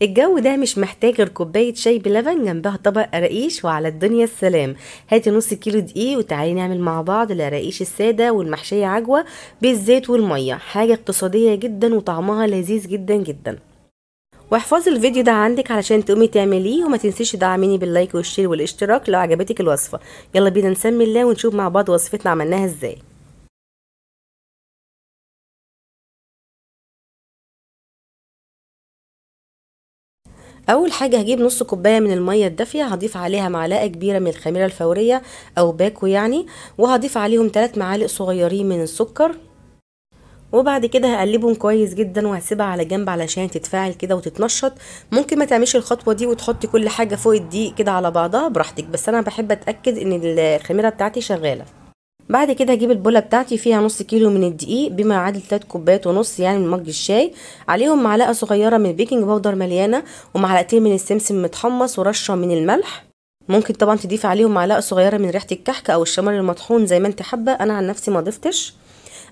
الجو ده مش محتاج غير كوباية شاي بلبن جنبها طبق قراقيش وعلى الدنيا السلام. هاتي نص كيلو دقيق وتعالي نعمل مع بعض القراقيش السادة والمحشيه عجوه بالزيت والمية، حاجة اقتصادية جدا وطعمها لذيذ جدا جدا. واحفظي الفيديو ده عندك علشان تقومي تعمليه، وما تنسيش تدعميني بال like وال share والاشتراك لو عجبتك الوصفة. يلا بينا نسمي الله ونشوف مع بعض وصفتنا عملناها ازاي. اول حاجة هجيب نص كوباية من المية الدافيه، هضيف عليها معلقه كبيرة من الخميره الفورية او باكو يعني، وهضيف عليهم 3 معالق صغيرين من السكر، وبعد كده هقلبهم كويس جدا وهسيبها على جنب علشان تتفاعل كده وتتنشط. ممكن ما تعمليش الخطوة دي وتحطي كل حاجة فوق الدقيق كده على بعضها براحتك، بس انا بحب اتاكد ان الخميره بتاعتي شغالة. بعد كده هجيب البوله بتاعتي فيها نص كيلو من الدقيق بما يعادل 3 كوبايات ونص يعني من مج الشاي، عليهم معلقه صغيرة من ال baking powder مليانة، ومعلقتين من السمسم متحمص، ورشه من الملح. ممكن طبعا تضيف عليهم معلقه صغيرة من ريحه الكحك او الشمر المطحون زي ما انت حابة، انا عن نفسي ما ضفتش.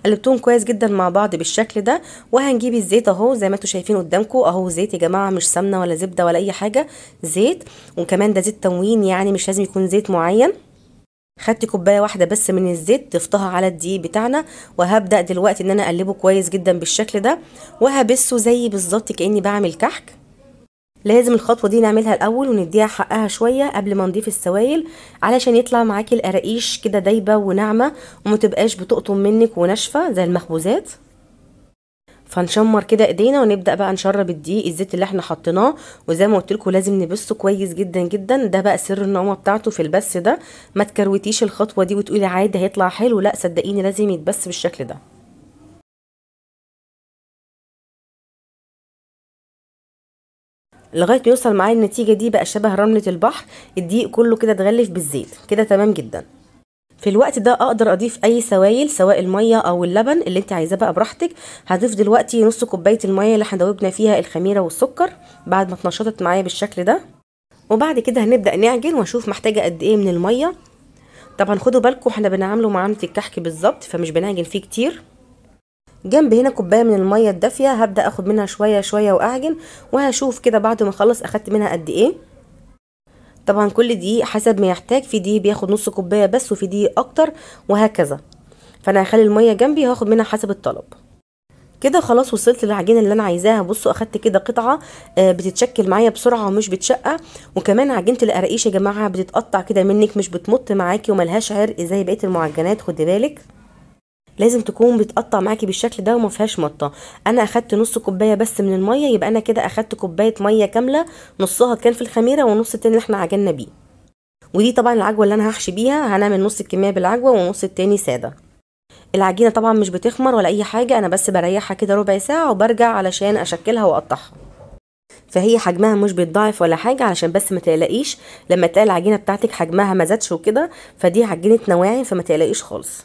قلبتهم كويس جدا مع بعض بالشكل ده، وهنجيب الزيت اهو زي ما انتم شايفين قدامكم اهو، زيت يا جماعة مش سمنه ولا زبدة ولا اي حاجة، زيت، وكمان ده زيت تموين يعني مش لازم يكون زيت معين. خدت كوباية واحدة بس من الزيت ضفتها على الدقيق بتاعنا، وهبدا دلوقتي ان انا اقلبه كويس جدا بالشكل ده، وهبسه زي بالظبط كاني بعمل كحك. لازم الخطوة دي نعملها الاول ونديها حقها شوية قبل ما نضيف السوائل علشان يطلع معاكي القراقيش كده دايبه وناعمه وما تبقاش بتقطم منك وناشفه زي المخبوزات. فنشمر كده ايدينا ونبدا بقى نشرب الدقيق الزيت اللي احنا حطيناه، وزي ما قلت لكم لازم نبسه كويس جدا جدا، ده بقى سر النعومه بتاعته في البس ده. ما تكروتيش الخطوة دي وتقولي عادي هيطلع حلو، لا صدقيني لازم يتبس بالشكل ده. لغاية ما يوصل معايا النتيجة دي بقى شبه رملة البحر، الدقيق كله كده اتغلف بالزيت كده، تمام جدا. في الوقت ده اقدر اضيف اي سوائل سواء المية او اللبن اللي انت عايزاه بقى براحتك. هضيف دلوقتي نص كوباية المية اللي احنا دوبنا فيها الخميره والسكر بعد ما اتنشطت معايا بالشكل ده، وبعد كده هنبدا نعجن واشوف محتاجه قد ايه من المية. طبعا خدوا بالكم احنا بنعمله معاملة الكحك بالظبط، فمش بنعجن فيه كتير. جنب هنا كوباية من المية الدافيه هبدا اخد منها شوية شوية واعجن، وهشوف كده بعد ما اخلص اخدت منها قد ايه. طبعا كل دقيق حسب ما يحتاج، في دقيق بياخد نص كوباية بس وفي دقيق اكتر وهكذا، فانا هخلي المية جنبي هاخد منها حسب الطلب. كده خلاص وصلت للعجينه اللي انا عايزاها. بصوا اخدت كده قطعه بتتشكل معايا بسرعة ومش بتشقى، وكمان عجينه القراقيش يا جماعة بتتقطع كده منك مش بتمط معاكي وملهاش عرق زي بقية المعجنات. خدي بالك لازم تكون بتقطع معاكي بالشكل ده وما فيهاش مطه. انا اخدت نص كوباية بس من المية، يبقى انا كده اخدت كوباية مية كاملة، نصها كان في الخميره ونص التاني اللي احنا عجنا بيه. ودي طبعا العجوه اللي انا هحشي بيها، هنعمل نص الكمية بالعجوه ونص التاني ساده. العجينة طبعا مش بتخمر ولا اي حاجة، انا بس بريحها كده ربع ساعة وبرجع علشان اشكلها واقطعها، فهي حجمها مش بيتضاعف ولا حاجة علشان بس ما تقلقيش لما تلاقي العجينة بتاعتك حجمها ما زادش وكده، فدي عجينه نواعم فما تقلقيش خالص.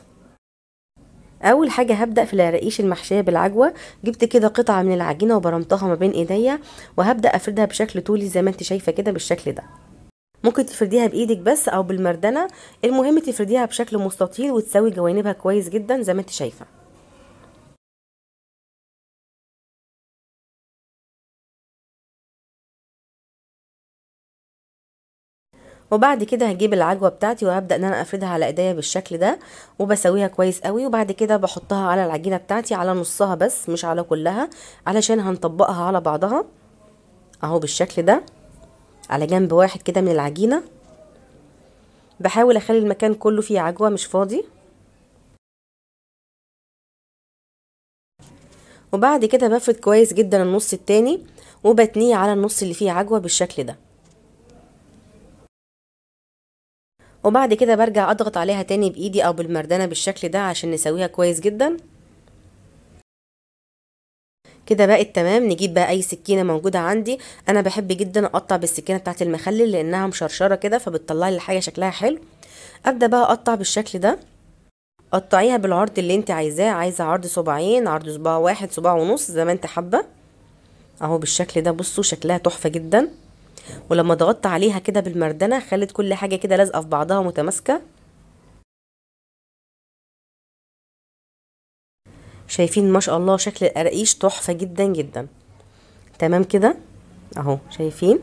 اول حاجة هبدا في القراقيش المحشيه بالعجوه. جبت كده قطعه من العجينة وبرمتها ما بين ايديا، وهبدا افردها بشكل طولي زي ما انت شايفه كده بالشكل ده. ممكن تفرديها بايدك بس او بالمردنه، المهم تفرديها بشكل مستطيل وتساوي جوانبها كويس جدا زي ما انت شايفه. وبعد كده هجيب العجوه بتاعتي وهبدا ان انا افردها على ايديا بالشكل ده وبسويها كويس قوي، وبعد كده بحطها على العجينة بتاعتي على نصها بس مش على كلها علشان هنطبقها على بعضها اهو بالشكل ده على جنب واحد كده من العجينة. بحاول اخلي المكان كله فيه عجوه مش فاضي. وبعد كده بفرد كويس جدا النص التاني وبتنيه على النص اللي فيه عجوه بالشكل ده، وبعد كده برجع اضغط عليها تاني بايدي او بالمردنه بالشكل ده عشان نسويها كويس جدا. كده بقت تمام. نجيب بقى اي سكينة موجودة عندي، انا بحب جدا اقطع بالسكينة بتاعت المخلل لانها مشرشره كده فبتطلع لي الحاجة شكلها حلو. ابدا بقى اقطع بالشكل ده، قطعيها بالعرض اللي انت عايزاه، عايزه عرض صباعين، عرض صباع واحد، صباع ونص، زي ما انت حابة اهو بالشكل ده. بصوا شكلها تحفة جدا، ولما ضغطت عليها كده بالمردنه خلت كل حاجة كده لازقه في بعضها ومتماسكه. شايفين ما شاء الله شكل القراقيش تحفة جدا جدا. تمام كده. اهو. شايفين؟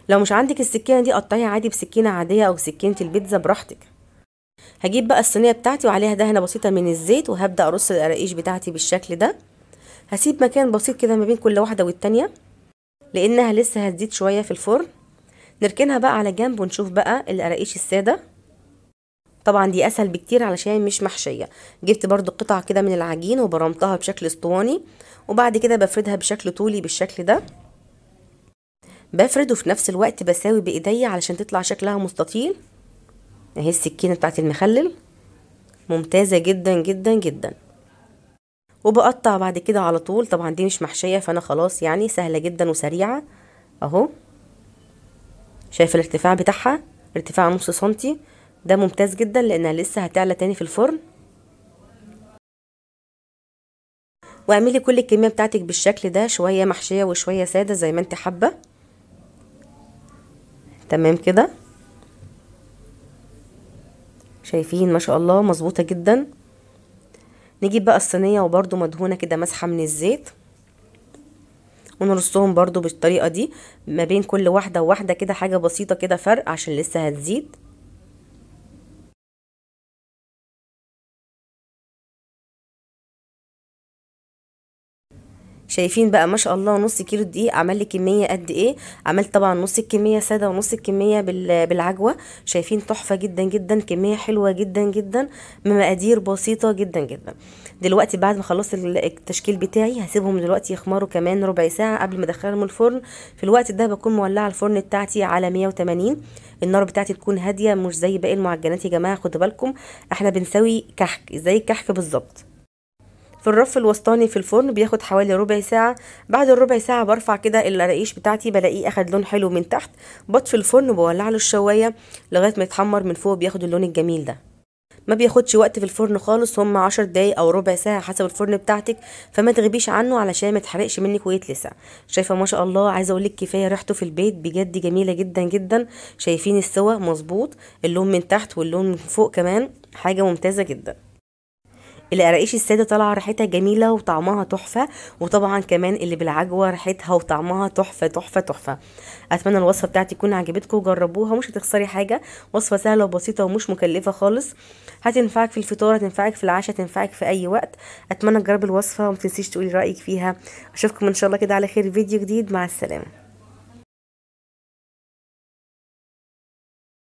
لو مش عندك السكينة دي قطعيها عادي بسكينة عادية او سكينة البيتزا براحتك. هجيب بقى الصينية بتاعتي وعليها دهنه بسيطة من الزيت، وهبدا ارص القراقيش بتاعتي بالشكل ده. هسيب مكان بسيط كده ما بين كل واحدة والتانية لانها لسه هتزيد شوية في الفرن. نركنها بقى على جنب ونشوف بقى القراقيش السادة. طبعا دي اسهل بكتير علشان مش محشيه. جبت برضو قطع كده من العجين وبرمتها بشكل اسطواني، وبعد كده بفردها بشكل طولي بالشكل ده. بفرد وفي نفس الوقت بساوي بايديا علشان تطلع شكلها مستطيل. اهي السكينة بتاعت المخلل ممتازة جدا جدا جدا. وبقطع بعد كده على طول. طبعا دي مش محشيه فانا خلاص يعني سهلة جدا وسريعة اهو. شايفه الارتفاع بتاعها؟ ارتفاع نص سنتي، ده ممتاز جدا لانها لسه هتعلى تاني في الفرن. واعملي كل الكمية بتاعتك بالشكل ده، شوية محشيه وشوية ساده زي ما انت حابة. تمام كده، شايفين ما شاء الله مظبوطة جدا. نجيب بقى الصينية وبرده مدهونه كده مسحه من الزيت، ونرصهم برده بالطريقة دي ما بين كل واحدة وواحدة كده، حاجة بسيطة كده فرق عشان لسه هتزيد. شايفين بقى ما شاء الله نص كيلو دقيق عمل لي كمية قد ايه. عملت طبعا نص الكمية ساده ونص الكمية بالعجوه. شايفين تحفة جدا جدا، كمية حلوة جدا جدا، بمقادير بسيطة جدا جدا. دلوقتي بعد ما خلصت التشكيل بتاعي هسيبهم دلوقتي يخمروا كمان ربع ساعة قبل ما ادخلهم الفرن. في الوقت ده بكون مولعه الفرن بتاعتي على 180، النار بتاعتي تكون هادية مش زي باقي المعجنات يا جماعة، خدوا بالكم احنا بنسوي كحك زي الكحك بالظبط. في الرف الوسطاني في الفرن بياخد حوالي ربع ساعة. بعد الربع ساعة برفع كده القراقيش بتاعتي، بلاقيه اخد لون حلو من تحت، بطفي الفرن وبولع له الشوايه لغاية ما يتحمر من فوق، بياخد اللون الجميل ده. ما بياخدش وقت في الفرن خالص، هم 10 دقايق او ربع ساعة حسب الفرن بتاعتك، فما تغيبيش عنه علشان ما يتحرقش منك ويتلسع. شايفه ما شاء الله، عايزه اقول لك كفاية ريحته في البيت بجد جميلة جدا جدا. شايفين السوا مظبوط، اللون من تحت واللون من فوق كمان، حاجة ممتازة جدا. القراقيش السادة طالعه ريحتها جميلة وطعمها تحفة، وطبعا كمان اللي بالعجوه ريحتها وطعمها تحفة تحفة تحفة. اتمنى الوصفة بتاعتي تكون عجبتكم، جربوها مش هتخسري حاجة، وصفه سهلة وبسيطة ومش مكلفة خالص، هتنفعك في الفطار، هتنفعك في العشاء، هتنفعك في اي وقت. اتمنى تجربي الوصفة وما تنسيش تقولي رايك فيها. اشوفكم ان شاء الله كده على خير فيديو جديد، مع السلامة.